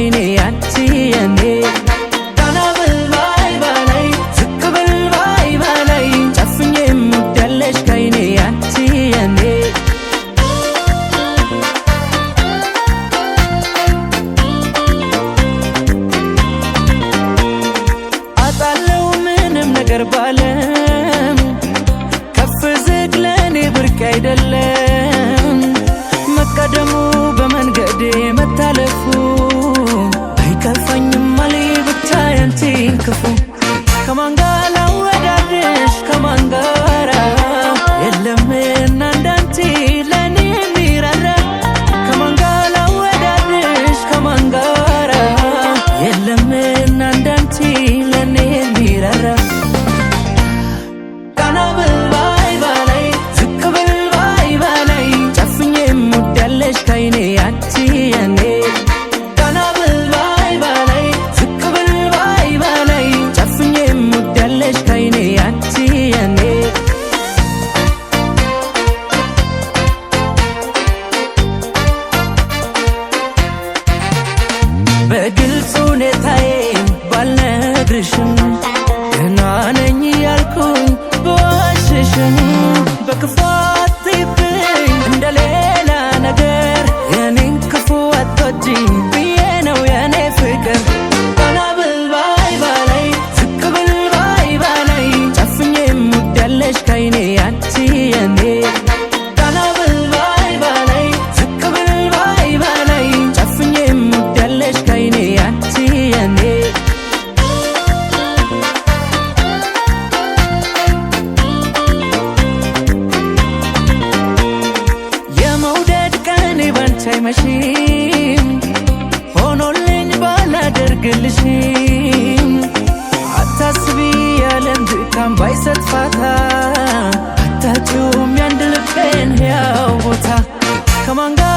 ካይኔ አንቺ የኔ። ቀና ብል ባይ ባላይ፣ ዝቅ ብል ባይ ባላይ፣ ጨፍኜ የምወዳለሽ ካይኔ አንቺ የኔ። አጣለው ምንም ነገር ባለም፣ ከፍ ዝቅ ለእኔ ብርቅ አይደለም። መቀደሙ በመንገዴ መታለፉ አይከፋኝም አሌ ብቻ ያንቺን ክፉ። ከማን ጋር ላወዳድርሽ፣ ከማን ጋራ? የለምና እንዳንቺ ለእኔ የሚራራ። ከማን ጋር ላወዳድርሽ፣ ከማን ጋራ? የለምና እንዳንቺ ለእኔ የሚራራ። ቀና ብል ባይ ባላይ፣ ዝቅ ብል ባይ ባላይ፣ ጨፍኜ የምወዳለሽ ካይኔ አንቺ የኔ። ቀና ብል ባይ ባላይ፣ ዝቅ ብል ባይ ባላይ፣ ጨፍኜ የምወዳለሽ ካይኔ አንቺ የኔ። በግልጽ ሁኔታዬን ባልነግርሽም፣ ደህና ነኝ ያልኩኝ ብዋሽሽም፣ በክፉ አትይብኝ እንደ ሌላ ነገር። የኔን ክፉ አትወጂ ብዬ ነው የኔ ፍቅር። ቀና ብል ባይ ባላይ፣ ዝቅ ብል ባይ ባላይ፣ ጨፍኜ የምወዳለሽ ካይኔ አንቺ የኔ። ቀና ብል ባይ ባላይ፣ ዝቅ ብል ባይ ባላይ፣ ጨፍኜ የምወዳለሽ ካይኔ አንቺ የኔ። የመውደድ ቀኔ ባንቺ አይመሽም፣ ሆኖልኝ ባላደርግልሽም። አታስቢ ያለም ድካም ባይሰጥ ፋታ፣ አታጪውም ያንድ ልቤን ሕያው ቦታ። ከማን ጋር